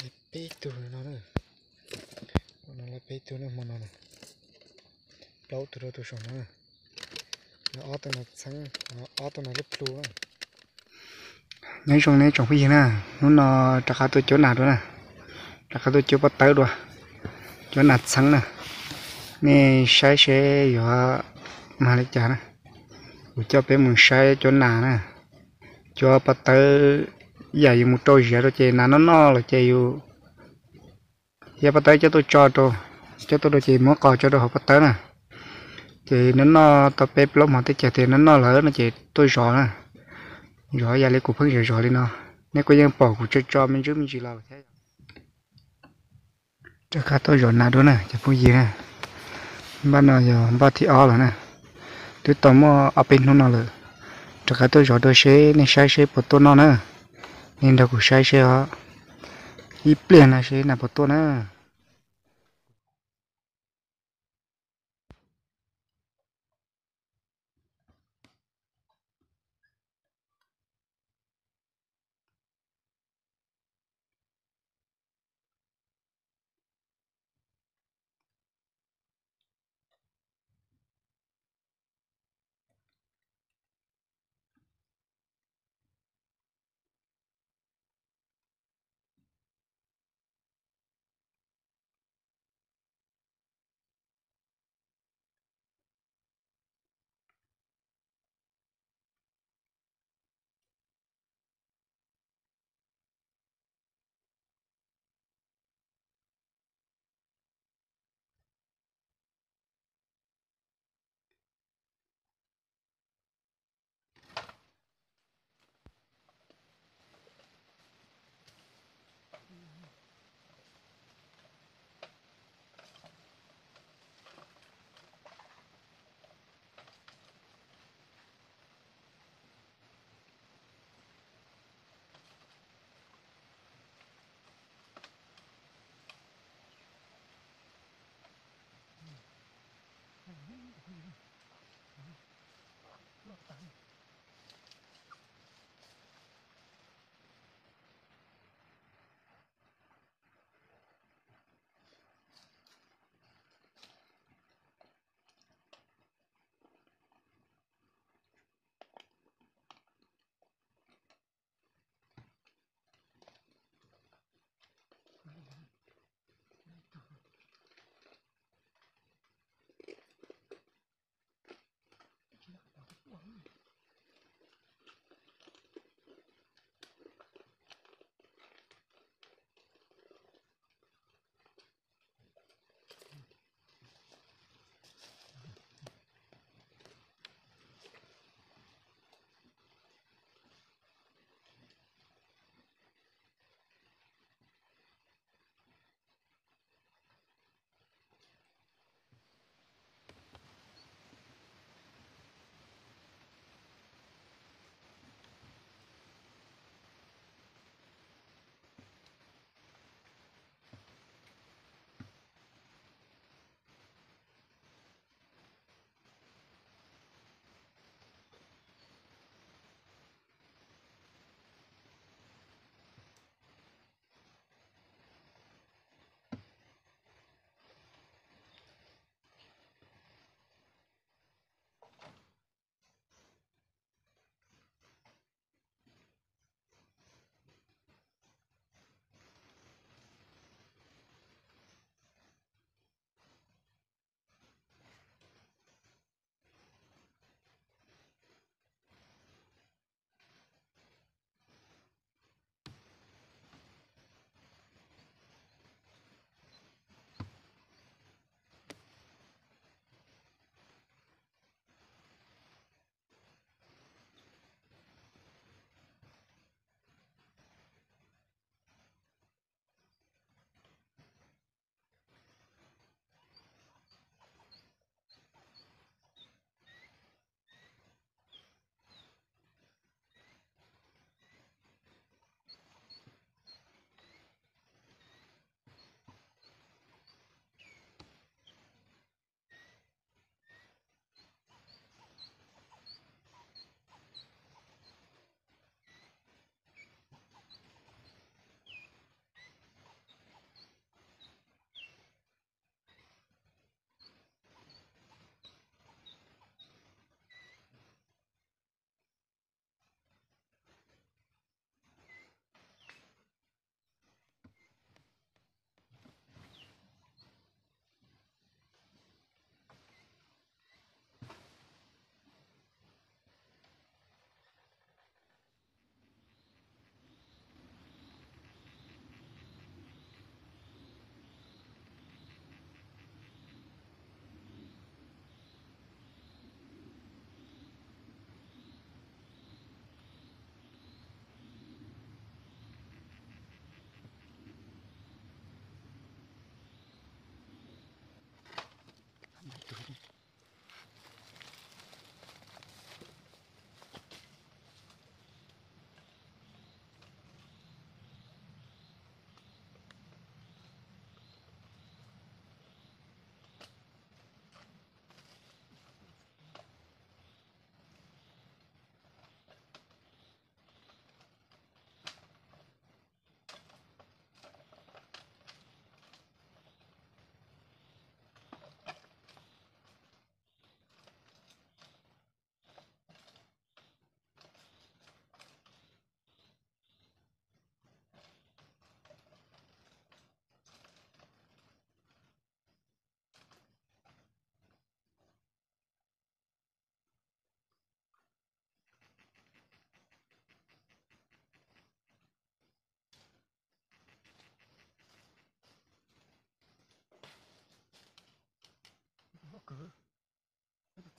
Peb tug no, no peb tug ne, hmo no plaub tug rau tus saum no, ob tug no txheeb, ob tug no lub plhu. Nyob zoo nej tsoom phooj ywg na, hnub no rov qab tuaj cuab nas dua na, rov qab tuaj cuab pob tawb dua, cuab nas txheeb na. Nej saib seb yuav mag li cas na. Kuv coj peb mus saib cuab nas na, cuab pob tawb, yam yus mus rau ziav rau ces nas noj noj los ces yus thiab pob tawb coj tuaj tso rau, coj tuaj rau ces muab qos tso rau hauv pob tawb na. Ces noj noj tau peb plaub hmo tej cas tias noj noj lawm no ces tuaj zov na. Zov yam li kuv pheej zov zov li no, nej kuj yeej pom kuv tso tso me ntsis me ntsis los thiab. Rov qab tuaj zov nas dua na cov phooj ywg na. Npaj no yog npaj thib ob lawm na, twb tau muaj ob peb hnub no lawm. Rov qab tuaj zov dua seb nej saib seb puas tuaj noj na. Nej nrog kuv saib seb os, ib pliag no seb nas puas tuaj na.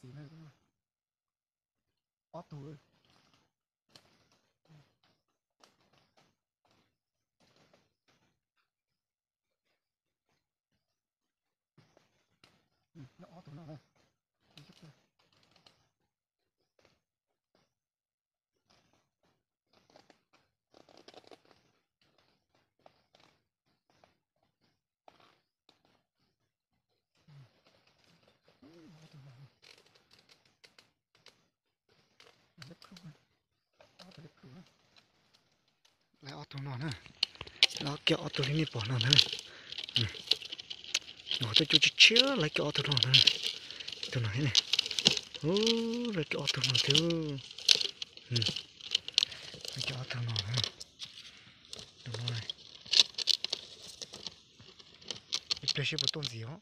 txiv na. Ob tug. Ob tug no. Lawv ob tug no na, lawv kiag ob tug li nej pom no ntag. Nws tuaj cua tshiab tshiab, lawv kiag ob tug no ntag. Tus no thiab ne, lawv kiag ob tug no thiab. Lawv kiag ob tug no na. Tus no, ib pliag seb puas tuaj ntxiv os.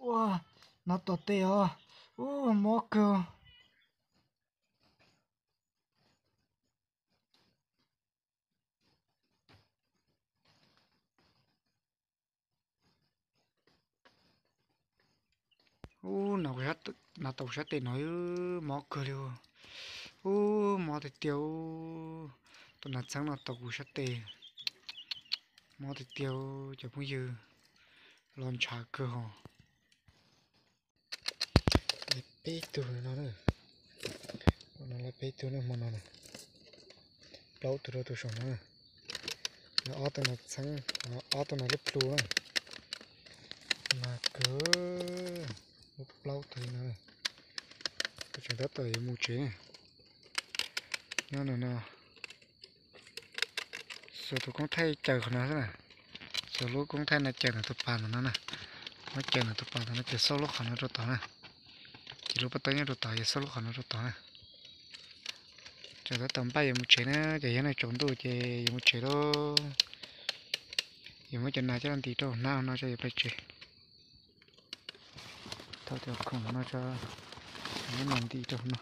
Ua, no tom tej os. Ua, mob kawg. Ub, nas tau sab tes no mob kawg li. Ub, mob tiag tiag. Tus nas txheeb no tau kuv sab tes. Mob tiag tiag cov phooj ywg, los ntshav kawg hos. Peb tug no, no peb tug no hmo no, plaub tug rau tus saum no. Ob tug no txheeb, ob tug no lib plhu na. Mas kawg, plaub tug no. Kuv tseem tab tom yuav mus tsev. Nyob no no, xuas tus koob thaij caws qhov no xwb na. Xuas lub koob thaij no caws ntawm tus pas ntawm no na. Muab caws ntawm tus pas ntawm no ces xauj lub qhov no rau tod na. Ces lub pob tawb nyob rau tod, yog xauj lub qhov no rau tod na. Tseem tab tom npaj yuav mus tsev na, ces yog nej tsaus ntuj ces yuav mus tsev lauj. Yuav muab cov nas coj los ntim rau hauv hnab no tso yuav pais tsev. Thauj cov khoom no tso, muab nas ntim rau hauv no.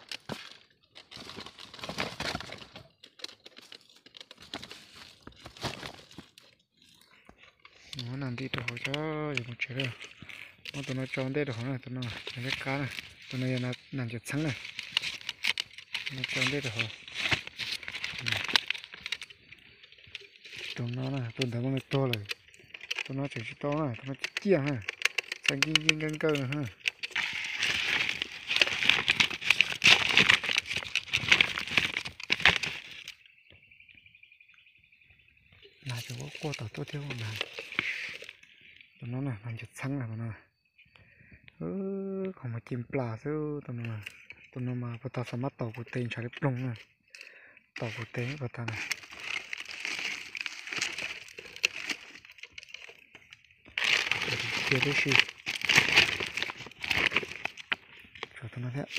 Muab nas ntim rau hauv tso, yuav mus tsev lawm. Muab tus no tso ntej rau hauv na, tus no nas liab qab na, tus no yog nas ncaws txheeb na. Tus no tso ntej rau hauv. Tus no na, tus ntawd mas nws tuag lawm. Tus no tseem tsis tau na, tus no ciaj ciaj na, txaj nkij nkij nkawj nkawj no na. Nas tseem quaj quaj tom tuaj thiab na. Tus no na, nas ncaws txheeb na tus no. Qhov muag ci nplas xwb tus no. Tus no mas puag ta xav mab tom kuv tes ntshav li ploog na. Tom kuv tes puag ta na. Cia tib si. Tshuav tus no thiab.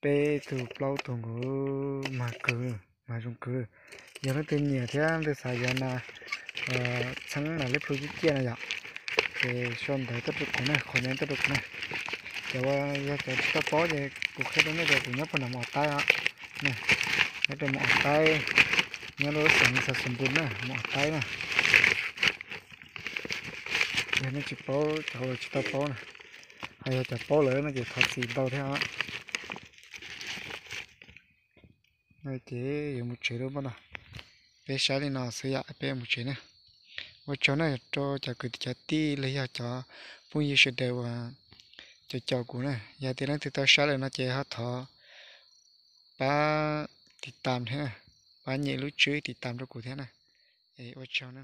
Peb tug plaub tug nkaus, mag kawg, mag zoo kawg. Yog leej twg nyiam thiab leej twg xav yuav nas txheeb nas liab plhu ciaj ciaj no yom, ces sau ntawv tuaj rau kuv na, qhov ntawv tuaj rau kuv na. Cov uas yog cov tsis tau paub ces kuv qhia rau nej tias kuv nyob puag nram Mus Ua Taib os. Nyob rau Mus Ua Taib, nyob rau lub xeev Xav Xus Npus na, Mus Ua Taib na. Yog nej tsis paub, cov uas tsis tau paub na, ho yog cov paub lawm no ces thov txim ntau thiab os. Ces yuav mus tsev lub npaj no, peb saib li no xwb yom, peb mus tsev na. Ua tsaug na rau cov kwv cov tij los yog cov phooj ywg sawv daws uas caum caum kuv na. Yog tias leej twg tau saib lawm no ces ho thov pab tiv tam thiab, pab nyem lub tswb tiv tam rau kuv thiab na. Es ua tsaug na.